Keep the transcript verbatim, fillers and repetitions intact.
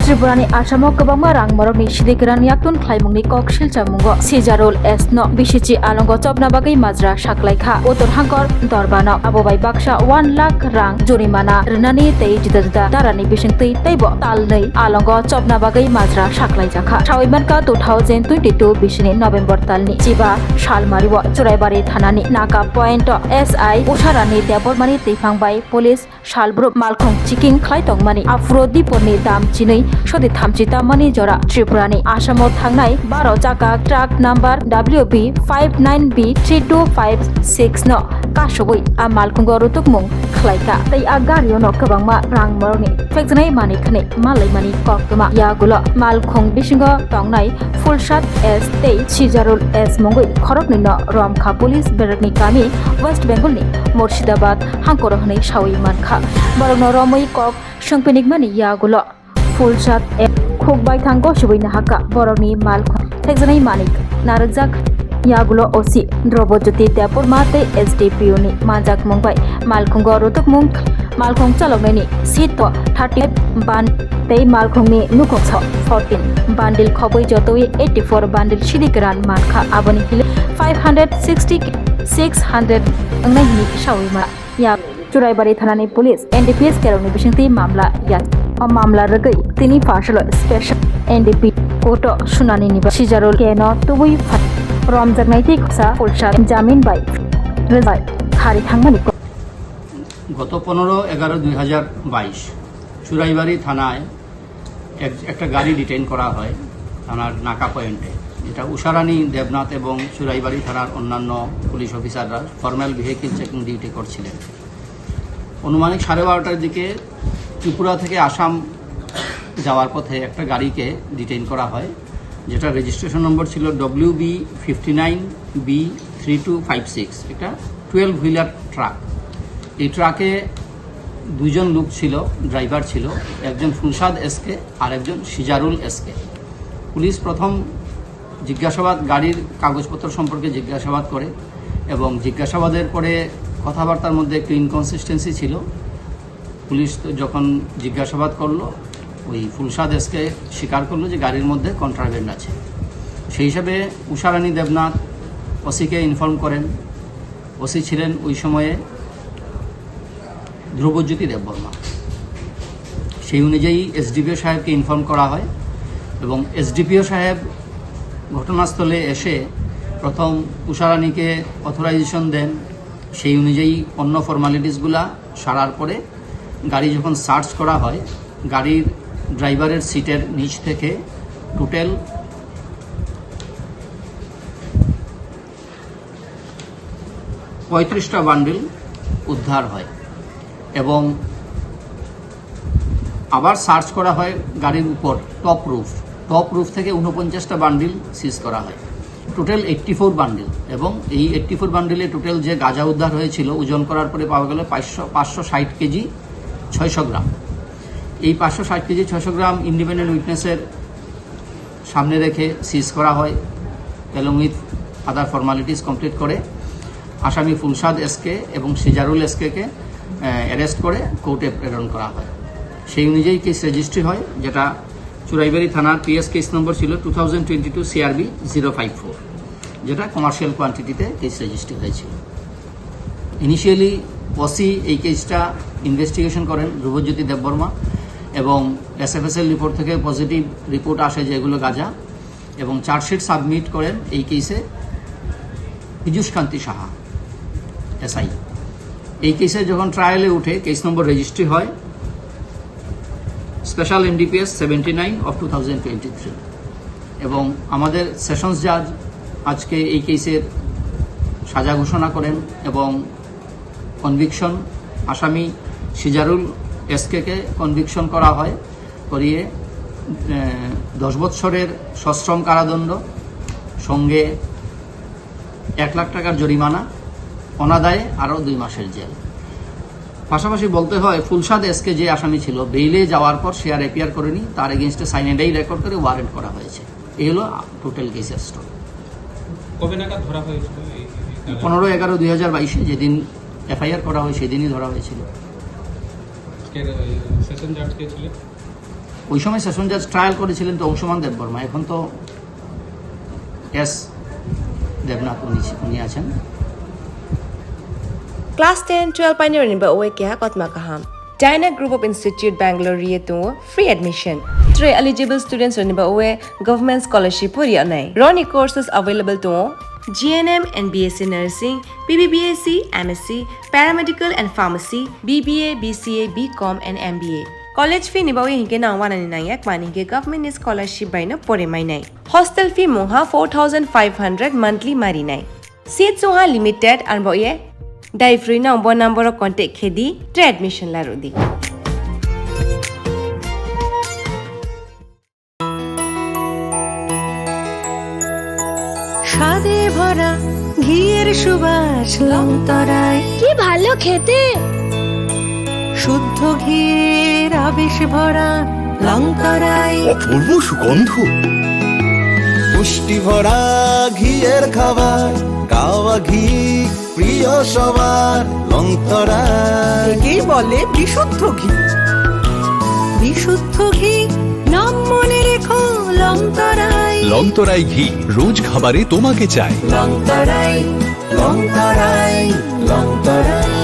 Tripurani Asamo kwbangma rang morokni sidikiran yaktun khlaimungni kok silchamungo Sijarul S no bisichi alongo chopna bagwi majra saklaikha Uttor Hangkor Dorbano. Abo bai baksa one lakh rang jorimana rwnani tei juda juda darani bisingtwi teibo talnwi alongo chopna bagwi majra saklaijakha. Sawi mankha two thousand twenty-two bisini November talni chiba salmario Churaibari thanani Naka point o S I Usharani Debbarmani twiphang bai police salbrum malkhung checking khlai tongmani. Aphuru dipor ni dam chinwi sodi thamchi tammani jora Tripura ni Asamo thangnai baro chakka truck number W B five nine B three two five six no kasubui a malkhungo rutukmung khlaikha tei a gario no kwbangma rang morokni phekjaknai manwi khwnwi malaimani koktwma. Yagulo malkhung bisingo tongnai Fulsad S tei Sijarul S mungwi khoroknwino romkha police berekni kami West Bengal ni Murshidabad hangkoro hwnwi sawi mankha. Borokno romwi kok swngpinikmani yagulo Fulsad S khukbai thango subui nahakha borokni malkhung thekjaknai manik narwkjak. Yagulo O C Drobojyoti Debbarma tei S D P O ni manjakmung bai malkhungo rutukmung. Malkhung chaloknaini seat o thirty-five ban tei malkhungni nukhungso fourteen bandil khobwi jotoi eighty-four bandil sidi kwran mankha, aboni hili five hundred sixty six hundred wngnai hwnwi sawi ma. Ya Churaibari thanani police N D P S kerokni bisingtwi mamla ya. O mamla rwgwi tini pharsalo special N D P court o sunani ni ba Sijarul K no tubui phat romjaknai tei khasa pulsa jamin bai rwjai khari thangmani. গত পনেরো এগারো দুই হাজার বাইশ চুরাইবাড়ি থানায় এক একটা গাড়ি ডিটেইন করা হয় থানার নাকা পয়েন্টে, যেটা উষারানী দেবনাথ এবং চুরাইবাড়ি থানার অন্যান্য পুলিশ অফিসাররা ফর্মাল ভেহিকল চেকিং ডিউটি করছিলেন। আনুমানিক সাড়ে বারোটার দিকে ত্রিপুরা থেকে আসাম যাওয়ার পথে একটা গাড়িকে ডিটেইন করা হয়, যেটা রেজিস্ট্রেশন নম্বর ছিল W B fifty nine B three two five six, একটা টুয়েলভ হুইলার ট্রাক। এই ট্রাকে দুইজন লোক ছিল, ড্রাইভার ছিল, একজন ফুলসাদ এসকে আর একজন সিজারুল এসকে। পুলিশ প্রথম জিজ্ঞাসাবাদ, গাড়ির কাগজপত্র সম্পর্কে জিজ্ঞাসাবাদ করে এবং জিজ্ঞাসাবাদের পরে কথাবার্তার মধ্যে একটু ইনকনসিস্টেন্সি ছিল। পুলিশ তো যখন জিজ্ঞাসাবাদ করলো, ওই ফুলসাদ এসকে স্বীকার করলো যে গাড়ির মধ্যে কন্ট্রাব্যান্ড আছে। সেই হিসাবে উষারানী দেবনাথ ওসিকে ইনফর্ম করেন। ওসি ছিলেন ওই সময়ে ধ্রুবজ্যোতি দেববর্মা। সেই অনুযায়ী এসডিপিও সাহেবকে ইনফর্ম করা হয় এবং এসডিপিও সাহেব ঘটনাস্থলে এসে প্রথম উষারানীকে অথরাইজেশন দেন। সেই অনুযায়ী অন্য ফর্মালিটিসগুলা সারার পরে গাড়ি যখন সার্চ করা হয়, গাড়ির ড্রাইভারের সিটের নিচ থেকে টোটাল পঁয়ত্রিশটা বান্ডিল উদ্ধার হয় এবং আবার সার্চ করা হয় গাড়ির উপর, টপ রুফ। টপ রুফ থেকে ঊনপঞ্চাশটা বান্ডিল সিজ করা হয়। টোটাল এইট্টি ফোর বান্ডিল এবং এই এইট্টি ফোর বান্ডিলে টোটাল যে গাঁজা উদ্ধার হয়েছিল, ওজন করার পরে পাওয়া গেল পাঁচশো, পাঁচশো ষাট কেজি ছয়শো গ্রাম। এই পাঁচশো ষাট কেজি ছয়শো গ্রাম ইন্ডিপেন্ডেন্ট উইটনেসের সামনে রেখে সিজ করা হয়, along with other formalities complete করে আসামি ফুলসাদ এসকে এবং সিজারুল এসকেকে অ্যারেস্ট করে কোর্টে প্রেরণ করা হয়। সেই অনুযায়ী কেস রেজিস্ট্রি হয়, যেটা চুরাইবাড়ি থানার পিএস কেস নম্বর ছিল two thousand twenty two CRB zero five four, যেটা কমার্শিয়াল কোয়ান্টিটিতে কেস রেজিস্ট্রি হয়েছিল। ইনিশিয়ালি ওসি এই কেসটা ইনভেস্টিগেশন করেন ধ্রুবজ্যোতি দেববর্মা এবং এসএফএসএল রিপোর্ট থেকে পজিটিভ রিপোর্ট আসে যে এগুলো গাঁজা, এবং চার্জশিট সাবমিট করেন এই কেসে পীযুষ কান্তি সাহা, এসআই। এই কেসে যখন ট্রায়ালে উঠে, কেস নম্বর রেজিস্ট্রি হয় special NDPS seventy nine of two thousand twenty three, এবং আমাদের সেশনস জাজ আজকে এই কেসের সাজা ঘোষণা করেন এবং কনভিকশন, আসামি সিজারুল এসকেকে কনভিকশন করা হয়, করিয়ে দশ বৎসরের সশ্রম কারাদণ্ড, সঙ্গে এক লাখ টাকার জরিমানা, অনাদায়ে আরও দুই মাসের জেল। পাশাপাশি বলতে হয়, ফুলসাদ এসকে যে আসামি ছিল, বেইলে যাওয়ার পর সে আর অ্যাপিয়ার করেনি, তার এগেইনস্টে সাইনেডাই রেকর্ড করে ওয়ারেন্ট করা হয়েছে। এই হলো টোটাল কেসের স্টোরি। কবে নাগাদ ধরা হয়েছিল এই, এই কারণে? পনেরো এগারো দুই হাজার বাইশে, যেদিন এফআইআর করা হয়, সেদিনই ধরা হয়েছিল। আজকের ওই সেশন জাজ কে ছিলেন? ওই সময় সেশন জাজ ট্রায়াল করেছিলেন তো অংশুমান দেববর্মা, এখন তো এস দেবনাথ উনি, উনি আছেন। Class ten, twelve painirokni ba oe keha kotma kaham. Dyna Group of Institute Bangalore ri tongo free admission. Tre eligible students rokni ba oe government scholarship pori anai. Roni courses available tongo. G N M and B S C Nursing, B B B S C, M S C, Paramedical and Pharmacy, B B A, B C A, B Com and M B A. College fee ni ba oe hinke nang wanani nangya kmani hinke government ni scholarship bai no pore mainai. Hostel fee mungha four thousand five hundred monthly marinai. Seat sungha limited arbo ye. Dai free nang bo number o contact khedi tre admission larudi. স্বাদে ভরা ঘিয়ের সুবাস লংতরাই। কি ভালো খেতে। শুদ্ধ ঘিয়ের আবেশ ভরা লংতরাই। অপূর্ব সুগন্ধ। পুষ্টি ভরা ঘিয়ের খাবার, গাওয়া ঘি প্রিয় সবার। লংতরাই। একেই বলে বিশুদ্ধ ঘি। বিশুদ্ধ ঘি, নাম মনে রেখো লংতরাই। লংতরাই ঘি রোজ খাবারে তোমাকে চাই। লংতরাই, লংতরাই, লংতরাই।